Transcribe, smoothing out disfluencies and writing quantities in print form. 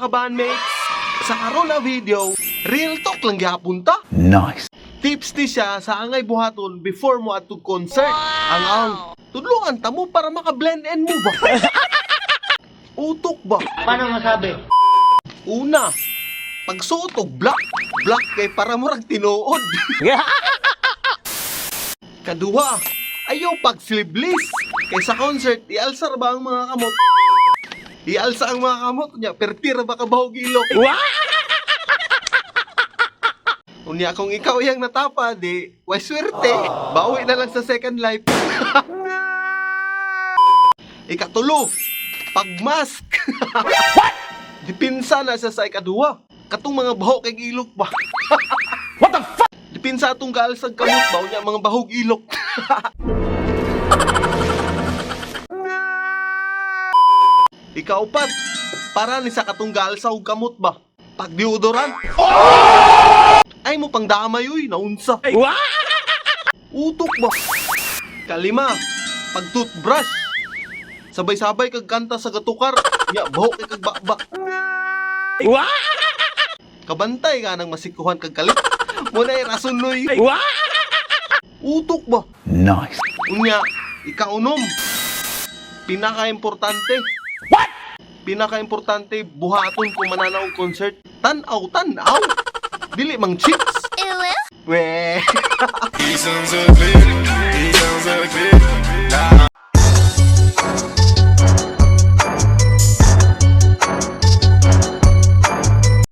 Mga ka-bandmates? Sa karon na video, real talk lang gihapon ta. Nice. Tips ni siya sa angay buhaton before mo atog concert. Ang tudloan ta mo para maka-blend in mo ba? Utok ba? Paano masabi? Una, pagsuot og black, black kay para murag tinuod. Kaduha, ayaw pag sleeveless. Kay sa concert, ialsa ra ba ang mga kamot? Ialsa ang mga kamot niya, pertira ba ka bahog ilok? Unya kung ikaw yang natapa, di, way swerte. Bawi na lang sa second life. Ikatulo, pagmask. Dipinsa na siya sa ikaduha. Katong mga bahok kay ilok ba? What the fuck? Dipinsa atong gaalsag kamot ba unya mga bahog ilok. Ikaupat, para ni sa katong gaalsa og kamot ba? Pag deodorant. Ay mo pang damay uy, naunsa. Utok ba? Kalima, pag toothbrush. Sabay-sabay kag kanta sa gatukar, nya buhok kay kag bakbak. Kabantay ka nang masikuhan kag kalit. Muna ay rason noy. Utok ba? Nice. Unya, ikaunom. Pinaka-importante. What? Pinaka-importante buhaton kung mananaw og concert. Tan-aw, tan-aw. Dili mang chips. We. These sounds are clear. These sounds are clear.